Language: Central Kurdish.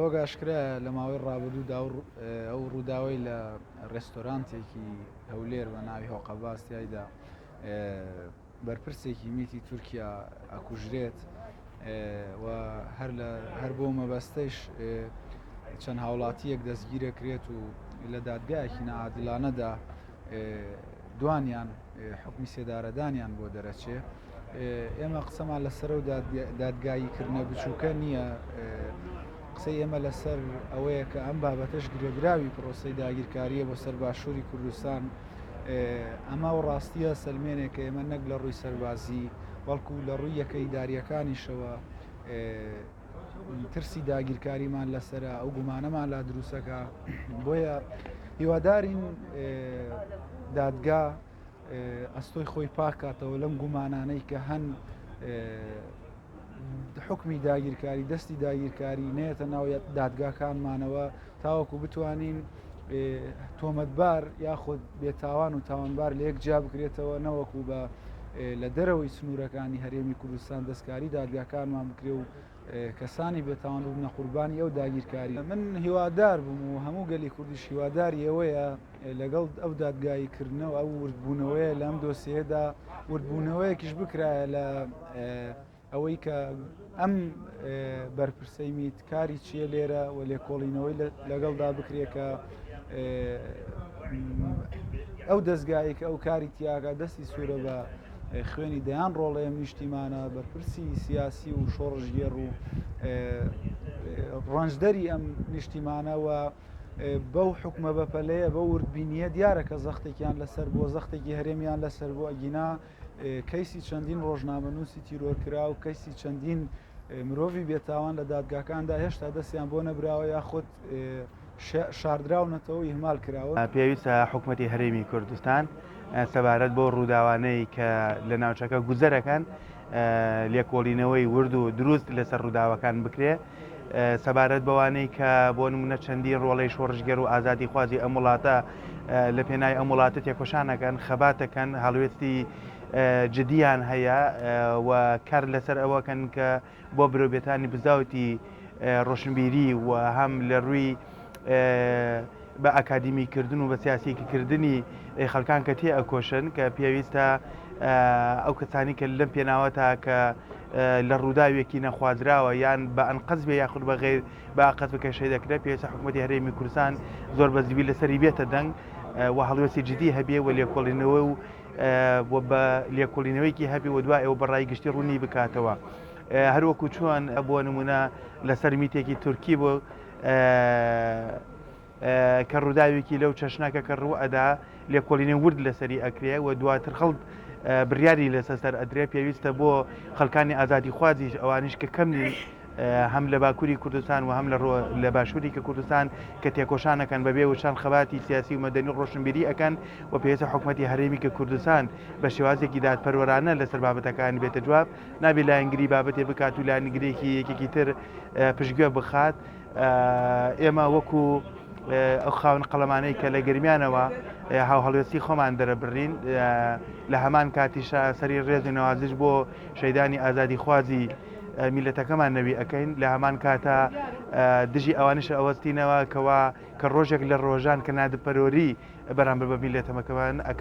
وەک ئاشکرایە لە ماوەی ڕابردوودا ئەو ڕووداوەی لە ڕێستۆرانتێکی هەولێر بە ناوی هۆقەباز تیایدا بەرپرسێکی میتی تورکیا ئەکوژرێت و هەر لە هەر بۆ مەبەستەیش چەند هاوڵاتیەک دەستگیرەکرێت و لە دادگایەکی نەعادلانەدا دوانیان حکمی سێدارەدانیان بۆ دەرەچێ ئێمە قسەمان لەسەر و دادگایی کردنە بچووکە نییە قسەی ئێمە لەسەر ئەوەیە کە ئەم بابەتەش گرێدراوی پرۆسی داگیرکاریە بۆ سەر باشووری کوردستان ئەمە و ڕاستیە سەلمێنێک کە ئێمە نەک لە ڕووی سەربازی بەڵکو لە ڕووی یەکە ئیداریەکانیشەوە ترسی داگیرکاریمان لەسرە ئەو گومانەمان لا دروستەکە بۆیە هیوادارین دادگا ئەستۆی خۆی پاکاتەوە لەم گومانانەی کە هەن حکمی داگیرکاری دەستی داگیرکاری نێتە ناو دادگاکانمانەوە تاوەکو بتوانین تۆمەتبار یاخود بێتاوان و تاوانبار لە یەک جیا بکرێتەوە نەوەکو بە لە دەرەوەی سنوورەکانی هەرێمی کوردستان دەستکاری دادگاکانمان بکرێ و کەسانی بێتاوان ببنە قوربانی ئەو داگیرکاری من هیوادار بووم و هەموو گەلی کوردیش هیواداری ئەوەیە لەگەڵ ئەو دادگایی کردنەوە ئەو وردبوونەوەیە لەم دۆسیەدا وردبوونەوەیەکیش بکرایە لە ئەوەی کە ئەم بەرپرسەی میت کاری چییە لێرە و لێکۆڵینەوەی لەگەڵدا بکرێت کە ئەو دەستگایە کە ئەو کاری تیاکە دەستی سوورە بە خوێنی دەیان ڕۆڵەی ئەم نیشتیمانە، بەرپرسی سیاسی و شۆڕشگێڕ و ڕەنجدەری ئەم نیشتیمانە و بەو حکومە بەپەلەیە بە وردبینیە دیارە کە زەختێکیان لەسەر بۆ زەختێکی هەرێمیان لەسەر بۆ ئەگینا کەیسی چەندین ڕۆژنامەنووسی تیرۆرکرا و کەیسی چەندین مرۆڤی بێتاوان لە دادگاکاندا هێشتا دەستیان بۆ نەبراوە یاخود شاردراونەتەوە و ئیهمال کراون. پێویستە حکومەتی هەرێمی کوردستان سەبارەت بەو ڕووداوانەی کە لە ناوچەکە گوزەرەکەن لێکۆڵینەوەی ورد و دروست لەسەر ڕووداوەکان بکرێ سەبارەت بەوانەی کە بۆ نمونە چەندین ڕۆڵەی شۆڕشگێر و ئازادیخوازی ئەم وڵاتە لە پێناوی ئەم وڵاتە تێکۆشانەکەن خەباتەکەن هەڵوێستی جدیان هەیە و کار لەسەر ئەوەکەن کە بۆ برەوبێتانی بزاوتی ڕۆشنبیری و هەم لە ڕووی بە ئەکادیمی کردن و بە سیاسیکی کردنی خەڵکان کە تێ ئەکۆشن کە پێویستە ئەو کەسانی کە لەم پێناوە تا کە لە ڕووداوێکی نەخوازراوە یان بە ئەنقەست بێ یاخود بە غیر بە ئەقەست بکەشەی دەکرێت پێویستە حکوومەتی هەرێمی کوردستان زۆر بە زووی لەسەری بێتە دەنگ و هەڵوێستی جدی هەبێ و لێکۆڵینەوە و و بە لێکۆڵینەوەیەکی هەبێ و دوای ئەوە بە ڕای گشتی ڕوونی بکاتەوە هەروەکو چۆن بۆ نمونە لەسەر میتێکی تورکی بوو کە ڕووداوێکی لەو چەشنەکە کە ڕوو ئەدا لێکۆڵینە ورد لەسەری ئەکرێ و دواتر خەڵک بڕیاری لەسەر سەر ئەدرێ پێویستە بۆ خەڵکانی ئازادی خوازیش ئەوانیش کە کەم نین هەم لە باکووری کوردستان و هەم لە لە باشووری کە کوردستان کە تێکۆشانەکەن بەبێ وچان خەباتی سیاسی و مەدەنی و ڕۆشنبیری ئەکەن و پێویستە حکومەتی هەرێمی کە کوردستان بە شێوازێکی دادپەروەرانە لەسەر بابەتەکانی بێتە جواب نابێ لایەنگری بابەتێ بکات و لایەنگرێکی یەکێکی تر پشتگوێ بخات ئێمە وەکو ئەو خاون قەڵەمانەی کە لە گەرمیانەوە هاوهەڵوێستی خۆمان دەرەبڕین لە هەمان کاتیشا سەری ڕێز و نەوازش بۆ شەیدانی ئازادیخوازی میلەتەکەمان نەوی ئەەکەین لە هەمان کاتە دژی ئەوانش ئەوەستینەوە کەوا کە ڕۆژێک لە ڕۆژان کە نادپەرۆری بەرامبەر بە میلەتەمەکەمان.